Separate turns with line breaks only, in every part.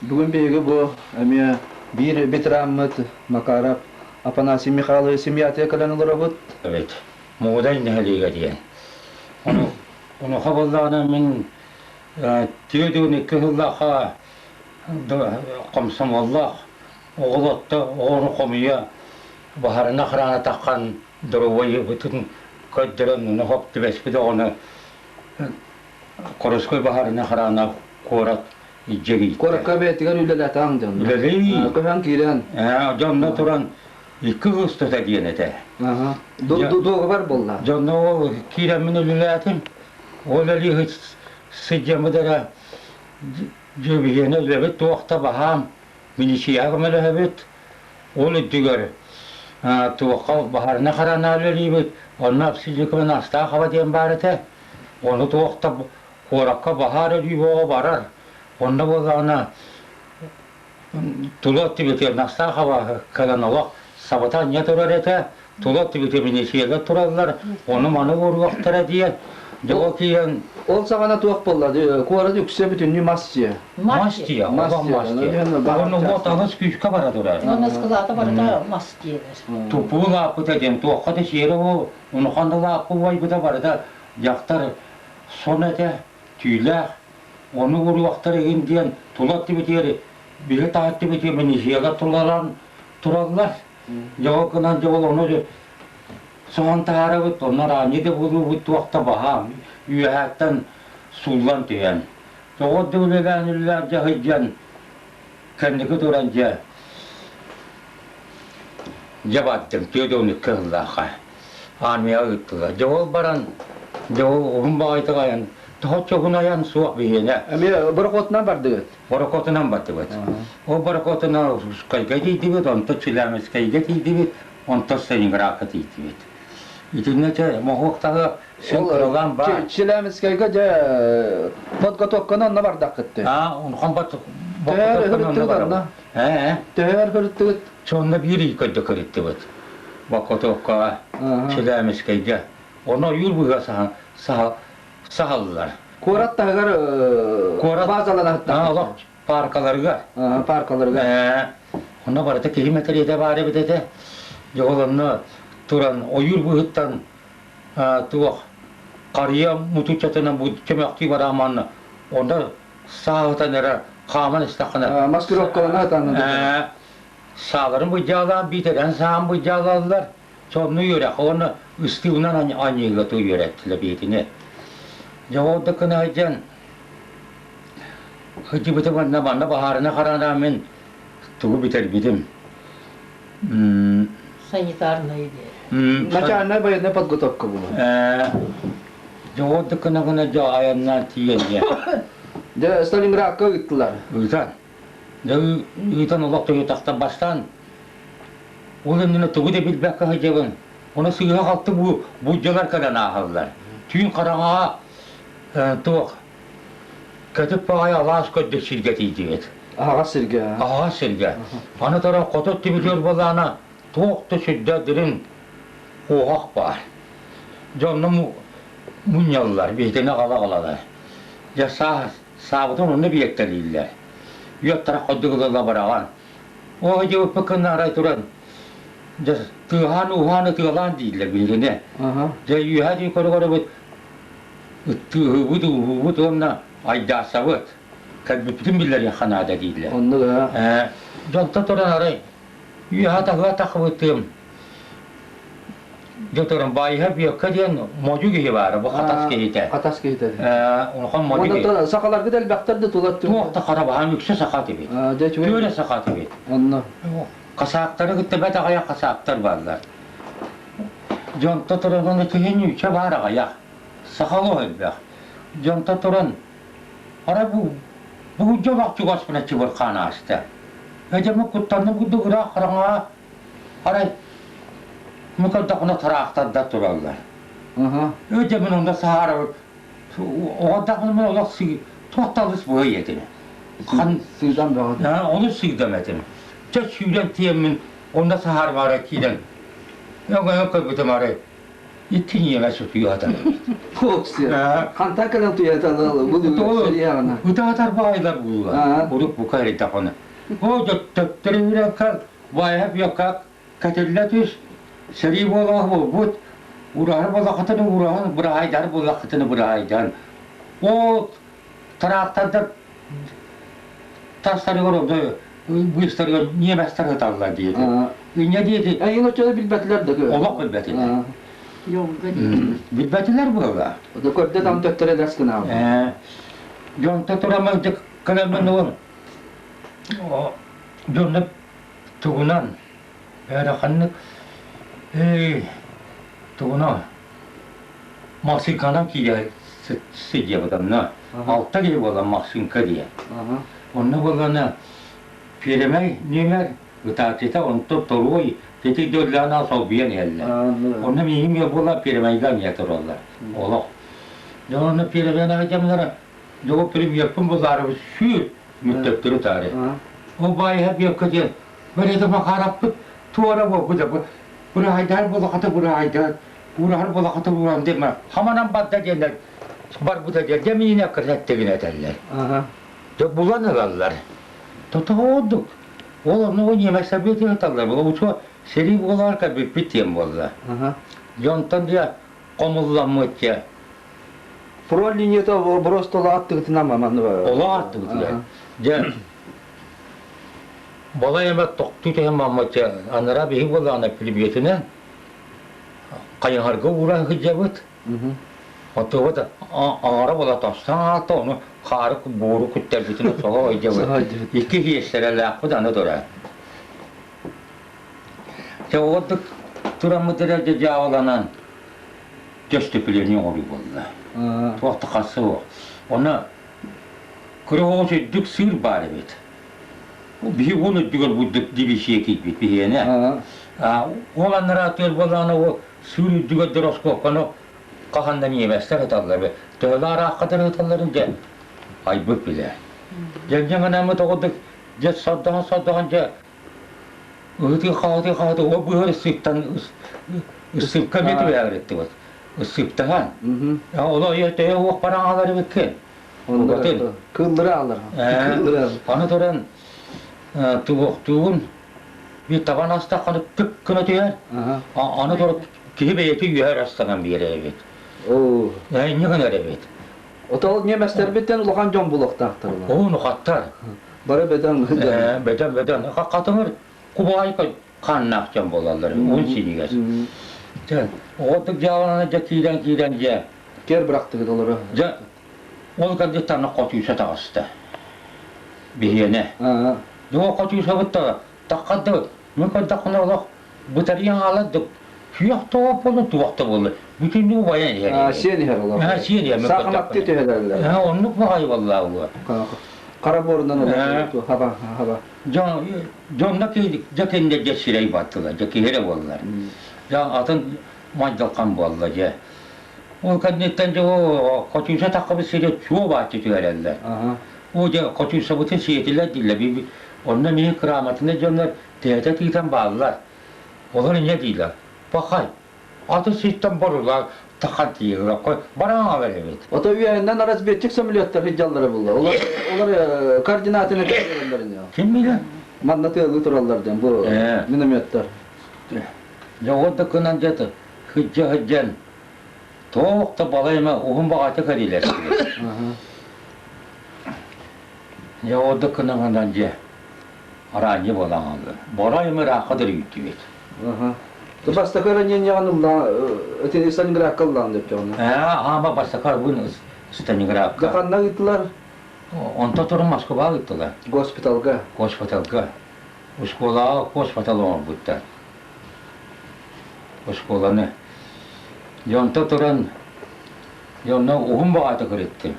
Бүгүн биһиги бу эмиэ биир ветераммыт Макаров Афанасий Михайлович семьятыгар кэлэн олоробут.
Эбит. Мугудай нэһилиэгэ диэн. Ону онуоха буоллаҕына мин 42 сыллаахха комсомоллоох оҕолотто оҕону хомуйа баһарына охрана таххан доруобуйабытын көрдөрөн ону хоп түбэспит оҕону Короской баһарына охрана куорат илдьэ
Куоракка бэйэтигэр үлэлэтэҥ дьон.
Үлэлии.
Көһөн киирэн.
Дьонно туран икки сыл устата диэн этэ.
Дуогабар буолла.
Дьонно ол киирэммин үлэлээтим. Ол үлэлии сылдьаммыт эрэ дьүбүйэни үлэбит туох да баһаам, милиция көмөлөһөбүт. Ол үрдүгэр туохха баһарына хараана үлэлиибит. Онно Абсидикова Астахова диэн баар этэ. Ону туох да куоракка баһаар өлүү бөҕө барар. Онно буоллаҕына тула өттүбүтүгэр Настаахаба кэлэн олох сабыта анньа турар этэ. Тула өттүбүтүгэр милициялар тураллар. Ону-маны уоруохтара диэн. Дьэ ол киирэн
Ол саҕана туох буолла? Куорат үксэ бүтүннүү мас дьиэ.
Мас дьиэ, олох мас дьиэ. Уонна уот алыс күүскэ бара турар.
Уонна ыскылаата барыта мас дьиэлэр.
Тупуу лааппыта диэн туохха да сиэрэ ол улахан да лааппы убайбыта барыта дьахтар сон этэ, түүлээх, ону уруохтар игин диэн тула өттүбүтүгэр биһи таһа өттүбүтүгэр милициялар тулалаан тураллар. Дьэ ол гынан дьэ ол ону соһон таһаарабыт, онно араанньы да буолуубут туох да баһаам, үөһээттэн сууллан түһэн. Тоҕо да үлэлээн үлэлээн дьэ сылдьан кэнники туран дьэ дьэ бардым, 42 сыллаахха. Армияҕа ыыттылар. Дьэ ол баран, дьэ ол уһун баҕайытык айан, тоһоччу уһун айан суох биһиэнэ.
Эмиэ борохуотунан бардыгыт?
Борохуотунан бардыбыт. Ол борохуотунан Русскайга тиийдибит, онтон Челябинскайга тиийдибит, онтон Сталинградка тиийдибит. Итиннэ чэ, моһуоктаһы син кыралаан баар.
Челябинскайга дьэ подготовканы онно бардаххыт дии.
Аа, онхон бат
Төһөр ырыттыгыт онно?
Ээ.
Төһөр ырыттыгыт?
Сонно биир ый көрдө көрүттүбүт. Бокотуоккаҕа, Челябинскайга. Ону ойуур быыһа саһаллар.
Куорат таһыгар
Куорат
базаланаһыттар.
Олох паркаларыгар.
Паркаларыгар.
Онно барыта киһи мэтириэтэ баар эбит этэ. Дьэ ол онно туран ойуур быыһыттан туох харыйа мутуччатынан бу чөмөхтүү барааманна онно сааһытан эрэ хааман истэххинэ
маскировкалана ытан
сааларын быдьаалаан биитэрэн саан быдьаалаллар сонну үөрэх уонна ыстыыбынан аньыыга туу үөрэттилэр биитини дьэ ол да гына сылдьан сылдьыбытым манна манна баһаарына хараанаа мин тугу бүтэрбитим
Санитарная диэн.
Начальная военная подготовка была.
Дьэ ол да гына гына дьэ айаннаан тиийэн дьэ.
Дьэ Сталинградка ыыттылар.
Ыытан. Дьэ ыытан олох тахтан бастаан ол иннинэ тугу да билбэккэ сылдьабын. Ону сыыһа-халты бу буддьалар кэлэн ааһаллар. Түүн хараҥаҕа туох кэтит баҕайы алаас көрдө сиргэ тиийдибит.
Аһаҕас сиргэ.
Аһаҕас сиргэ. Аны туран хоту өттүбүтүгэр буоллаҕына туох да сүрдээх дириҥ куоһах баар. Дьонно мунньаллар, биһигини аҕала-аҕалалар. Дьэ саабытын онно биэртэлииллэр. Үөттэрэ ходук ыла быраҕан. Ол дьыбыппыт кынна арай туран дьэ тыаһаан-ууһаан ытыалаан дииллэр биһигини. Дьэ үөһэ дии көрө-көрөбүт ытыыһыбыт, ууһуубут уонна айдаасабыт. Кэлбиппитин биллэриэххэ наада дииллэр.
Оннук аа.
Дьонтон туран арай үөһэ таһыа тахыбытым. Дьэ туран Байыһа Бүөккэ диэн модьу киһи баара, бу хатас киһитэ.
Хатас киһитэ.
Улахан модьу киһи.
Сахаларгыт элбэхтэр да тула
Туох да хара баһаам үксэ саха этибит. Түөрэ саха этибит.
Онно.
Хасаактары кытта бэт аҕыйах хасаактар бааллар. Дьонто туран уонна киһи ньүүчэ баар аҕыйах, сахалыы элбэх. Дьонто туран арай бу бугулдьа олох чугаспына чыбырхаан ааста. Эдьэммит куттанным курдук ыраах хараҥаҕа арай мы көрдөххүнэ тыраахтардар тураллар. Эдьэммин онно саһаарабыт оҕордохпуна мин олох туох да алыс быһый этим.
Хан сыыдам бөҕө.
Олус сыыдам этим. Чэ сүүрэн тиэммин онно саһаарбаара киирэн өҥөйөн көрбүтүм арай. Икки ньиэмэс утуйаатар эбит.
Хантан кэлэн утуйаталал бу сериягына.
Ытаатар баайдар булла. Урук бука эритахона. О төттөрү үрекка баайа бьякка кэтиллэ түс. Сэрии буолаах буолбут. Ураһар буолахытын ураһан, быраһайдар буолахытын быраһайдан. Ол тыраахтардар тастарыгар онно быыстарыгар ньиэмэстэр ыталлар диэти. Инньэ диэти.
Эйин оччону билбэтилэр да
Олох билбэтилэр. Билбэтилэр буолла.
Көрдө там төттөрө лэс гынаабы.
Дьонто тураман кыламын ол дьонно тугунан ыараханнык тугунан Махсыҥканан киирэ сылдьабыт онно. Алта киһи буолан Махсыҥка диэн. Онно буоллаҕына пиэрэмэй нүөмэр ытааччыта онто торуой ити дьоллоона солбуйан иһэллэр. Онно миигин буола пиэрэмэйгэ эмиэ тураллар. Олох. Дьэ онно пиэрэмэйгэ дьамнара дьоҕу премьерпын булаарыбыт сүүр мүттөттөрү таары. Ол баайыһа биэккэ диэн бэрэтэ Махараппыт туора буолбута быраайдаан буолахата быраайдаан Уураһар буолахата ууран диэн хаманан барда диэннэр барбыта диэн дьэ миинэ кыраттыгын этэллэр. Дьэ булан ылаллар. Тотоодук. Ол онно ньиэмэстэр быытыһыталлар. Бу учуо сэрии буолаар кэлбиппит диэн буолла. Дьонтон дьэ хомулламмыт дьэ.
Фронт линията просто аттыгытынан манны
Олоо аттыгытыгар. Дьэ балай эмэ тохтуу түһэн маммачча анараа биһи буоллаҕына пулеметынан хайыһарга ууран сылдьабыт. Оттубут аҥара буола тостон аата ону хаары буору күттэрбитин соһо ойдьабыт. Икки хиэстэрэлээхпит аны турар. Чэ ордук тураммыт эрэ дьаабыланан төстөпүлэни оҥоруу буолла. Туох да хасса суох. Онно кыра оҕус үрдүк сыыр баар эбит. Биһи уон үрдүгэр бурдук дивизия киирбит биһиэнэ. Ол анараа тыал буоллаҕына ол сыыр үрдүгэр дороскуопканы хаһан да ньиэмэстэр ыталлар. Төһөлөөх арааххатар ыталларын дьэ айбыт билэр. Дьэ дьэ манаммыт оҕудук дьэ сордоһон сордоһон дьэ ыһытыы-хаһытыы хаһытыы ол быһар ысыыптан ысыыпка эмиэ түбэһээриттибит. Ысыыптаһан. Ол төһө уох баран хаалар эбиккин.
Кыллыра алар.
Аны туран туохтуун bir табан астаххана тык гына түһэр. Аны туран киһи бэйэтэ үөһэр астанан биэрэр эбит. Инньэ гынар эбит.
Отол ньиэмэстэрбиттэн улахан дьон булуохтаахтар.
Ону хаттар.
Бары бөдөҥ.
Бөдөҥ бөдөҥ. Хатыҥыр кубаайка хааннаах дьон буолаллар. Уун синигэр. Оҕотук дьаалана дьэ киирэн киирэн дьэ.
Кэр бырахтыгыт олору.
Дьэ Ол кыргыттарна хотууса таҕыста. Биһиэнэ. Дьэ хотуусабыт да таххардыбыт. Мин көрдөххүнэ олох бытарыйан хаалардык. Күөх тоҕо буолла, туох да буолла. Бүтүннүү убайан иһэр.
Сиэн иһэр олох.
Сиэн иһэр.
Саахыматты түһэлэллэр.
Оннук баҕайы буолла уо.
Хара буорунан олох хаба хаба.
Дьон дьонно дьэ кинилэр дьэ сирэй баттылар, дьэ киһи эрэ буоллар. Дьэ атын майдалхан буолла дьэ. Ол кэнниттэн дьэ ол Катюша таххабыт сирэ чуо бааччы түһэрэллэр. Оо дьэ Катюшабытын сиэтилэр дииллэр. Онно миһин кырааматынай дьоннор тээтэ тыытан бааллар. Олор инньэ дииллэр. Пахай, аты сиртэн борулар тахан тиийэллэр. Баран аҕалар эбит.
Ото үөһэннэн разведчик самолеттар сылдьаллара буолла. Олор олор координатыны көрөллөр ини.
Ким билэр?
Манна тыалыы тураллар диэн бу минометтар.
Дьэ ол да гынан дьэ сылдьа сылдьан Туох да балай эмэ уһун баҕайытык эриилэстибит. Дьэ ордук гынан дьэ араанньы буолан хаалла. Борой эмэ ыраахха да үүттүбүт.
Бастакы ранениеҕын ылла ити Сталинградка ыллаан деп
Ээ, аама бастакы арбын Сталинградка.
Ханна ыыттылар?
Онто туран Москваҕа ыыттылар.
Госпиталга.
Госпиталга. Оскуолаҕа госпитал оҥорбуттар. Оскуоланы. Дьэ онто туран, дьэ онно уһун баҕайытык ырыттым.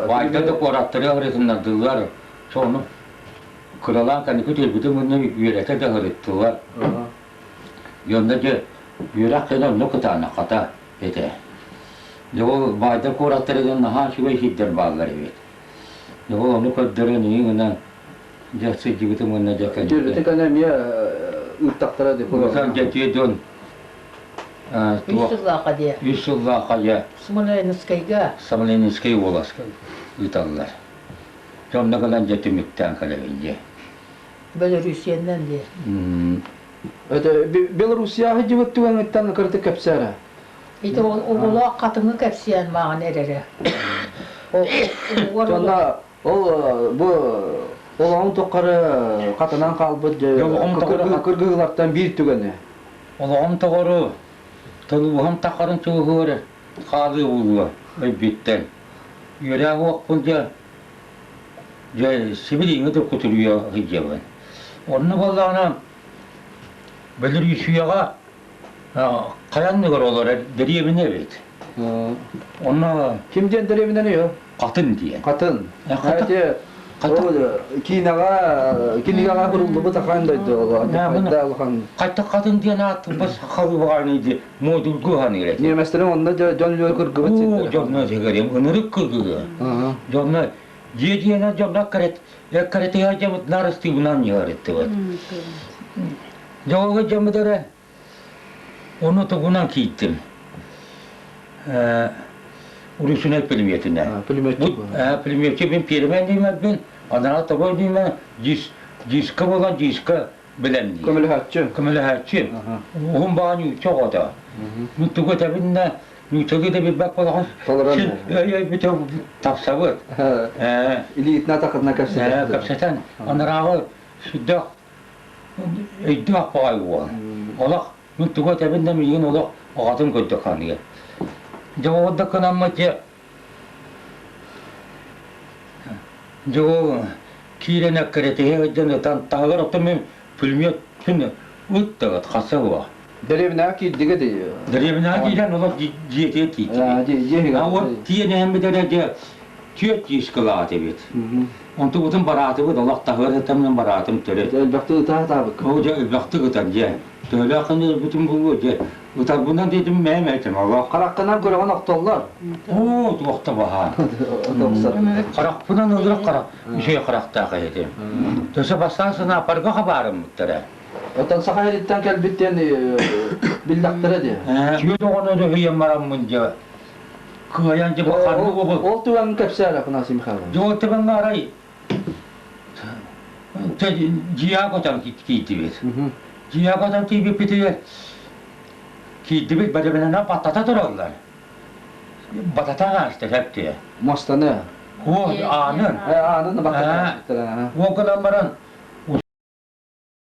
Баайдар да куораттары ырытыннардылар. Сону кыралаан кэнники тиэрбитим уонна үөрэтэ да ырыттылар. Дьэ онно дьэ үөрэх кэнэ онно кытаанах хата этэ. Дьэ ол баайдар куораттарыгар наһаа үчүгэй сирдэр бааллар эбит. Дьэ ол ону көрдөрөн ийэ гынан Дьэ сылдьыбытым уонна дьэ
кэлбитим. Түөрбүтүн кэннэ эмиэ ыыттахтара дии.
Улахан дьэ дьон.
Үс сыллаахха диэ.
Үс сыллаахха дьэ.
Смоленскайга.
Смоленскай уоласка ыыталлар. Дьонно кэлэн дьэ түмүктээн кэлэбин дьэ.
Белоруссиянан диэ.
Это Белоруссия сылдьыбыт түгэҥиттэн кырдык кэпсээрэ.
Ити ол оҕолоох хатыҥы кэпсээн мааҕын эрэрэ.
Онно ол бу олоҕун тухары хатанан хаалбыт кыргыылартан биир түгэни.
Олоҕум тоҕору толууһум тахарын чугуһуор хаалыы буолуо өйбүттэн. Үөрэх уохпун дьэ дьэ сибилиҥҥи да кутуруйа сылдьабын. Онно буоллаҕына Белоруссияҕа хайанныгар олорор дэриэбинэ эбит. Онно
Ким диэн дэриэбинэний ол?
Хатын диэн.
Хатын. Хатын. Киинэҕэ кинигэҕэ куруллубут ахан дойду улахан.
Хатта хатын диэн аат бас халыбаҕаны ди модулгу ханыыр.
Немецтерин онно дьон үөр кыргыбыт
ситтэр. Дьонно тигэрим ынырык кыргыгы. Дьонно дьиэ диэнэ дьонно карет каретыга дьабыт нарыстыыбынан ньыарыттыбыт. Дьоҕуга дьаммытара ону тугунан кииттим. Урусунай пулеметинэ.
Пулеметчик.
Пулеметчик мин пиэрмэн диимэппин, анараа тобой диимэ, диска буолан диска билэн дии.
Көмөлөһөөччү.
Көмөлөһөөччү. Уһун баҕа ньуучча оҕото. Мин тугу этэбин да, нууччалыы да билбэт буолаҕын.
Толорон.
Өй бүтэ тапсабыт.
Илиитин атахытына кэпсэтэн.
Кэпсэтэн. Анарааҕы сүрдээх Өйдөөх баҕайы уол. Олох мин тугу этэбин да миигин олох оҕотун көрдөх ханыгар. Дьэ ол да гынаммыт дьэ дьэ ол киирэн эккирэтиһэ сылдьан ытан таһыгар оттон мин пулемет күн ыт да ыт хаса суох.
Дэриэбинэҕэ киирдигэ дии.
Дэриэбинэҕэ киирэн олох дьиэтигэр киирдибит. А вот тиийэн иһэммит эрэ дьэ түөрт дискалаах этибит. Онтубутун бараатыбыт, олох таһыар ытамнан бараатым төрүт.
Элбэхтик ытаатаабыккын.
Оо, дьэ, элбэхтик ытан, дьэ. Төһөлөөх гына өлбүтүм буолуо, дьэ. Ытарбынан диэтим мээм этим, олох.
Хараххынан көрөҕүн охтоллор.
Оо, туох да баһаан. Харахпынан ылырах харах, үчүгэй харахтаах этим. Төсө бастаан сынаапарга хабаарыммыттара.
Оттон Саха сириттэн кэлбит диэн биллэхтэрэ дии.
Түөрт оҕону өрөһүйэн бараммын дьэ. Кыайан дьэ ханнык оҕо
Ол туган кэпсээр Афанасий Михайлович.
Дьэ ол түгэҥҥэ арай дьиэҕэ көтөн киирдибит. Дьиэҕэ көтөн киирбиппитигэр киирдибит бэрэбинэнэн баттата тураллар. Батата ааста сөптүө.
Муостаны.
Оо, аанын.
Аанын баттата
Ол гынан баран.